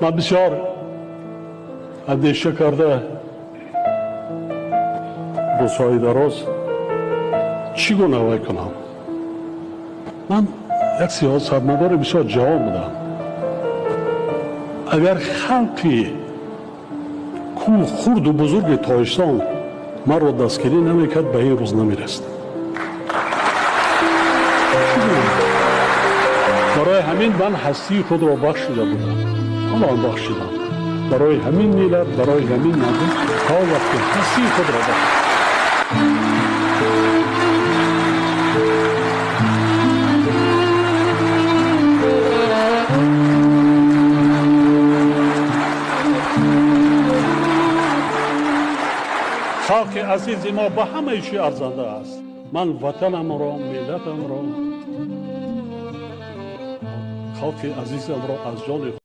Ман бисёр андеша карда, рӯзҳои дароз чӣ гуна вай кунам. Ман як сиёсатмадори бисёр ҷавон будам. Агар халқи кӯҳ, хурду бузурги Тоҷикистон маро дастгирӣ намекард, ба ин рӯз намерасидам. Барои ҳамин ман ҳастии худро бахшида будам, ҳоло ҳам бахшидам барои ҳамин миллат, барои ҳамин мардум, то вақте ҳастии худро бахшидам. Халқи азизи мо ба ҳамаи чӣ арзанда аст. Ман ватанамро, миллатамро, халқи азизамро аз ҷони